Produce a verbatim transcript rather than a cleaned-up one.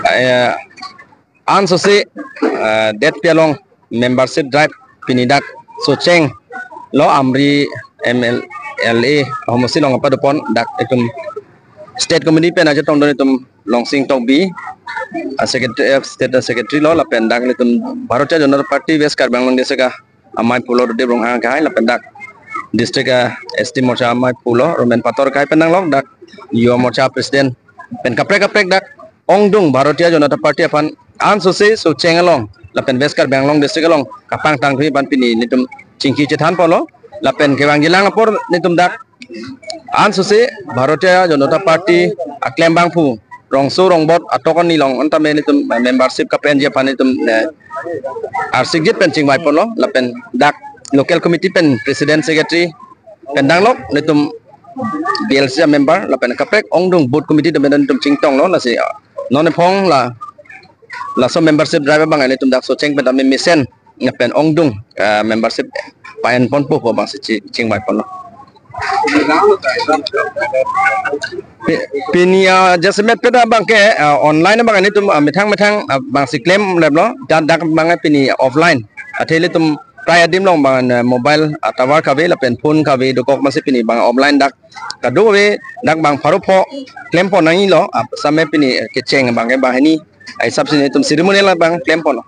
Eh, ansose, eh, det pi along membership drive pini dak Socheng lo Amri M L A homosi along apadopon dak itum state committee pen aja tongdon itum Longsing Tokbi, ah, secretary, eh, state secretary lo lapen dak itum Bharatiya Janata Party West Karbi Anglong District amei pulo Dodip Ronghang akhai lapen dak district, ah, S T Morcha amei pulo Romen Pator akhai pen nanglok dak Yuva Morcha president pen kaprek kaprek dak ongdung Bharatiya Janata Party aphan ansose Socheng along lapen West Karbi Anglong District along kapangtang thuji aphan pini netum chingki chethan polo lapen kevangjilang apor netum dak ansose Bharatiya Janata Party aklembangphu rongso rongbot atok ani along anta me netum membership kapenji aphan netum, eh, arsikjit pen chingvai polo lapen dak local committee pen president secretary pen nanglok netum B L C member lapen kaprek ongdung booth committee atum netum chingtong lo lasi, ah, non ephong la laso membership drive abang netum dak Socheng pen tame mesen lapen ongdung, ah, membership paen ponpo pu abangsi chi-, chingvai ponlo. Pi-, pini, ah, jasemet pen abangke, ah, online abang netum, ah, methang methang, ah, abangsi klemleplo dan dak abang pini offline. Athe ilitum prai adim along abang, ah, mobile, ah, tower kave lapen phone kave dokok amatsi pini abang offline dak kadokave dak abang pharo pho klem pon nangjilo, ah, same pini, eh, kecheng abangke banghini, ah, hisap si netum ceremonial abang klem ponlo.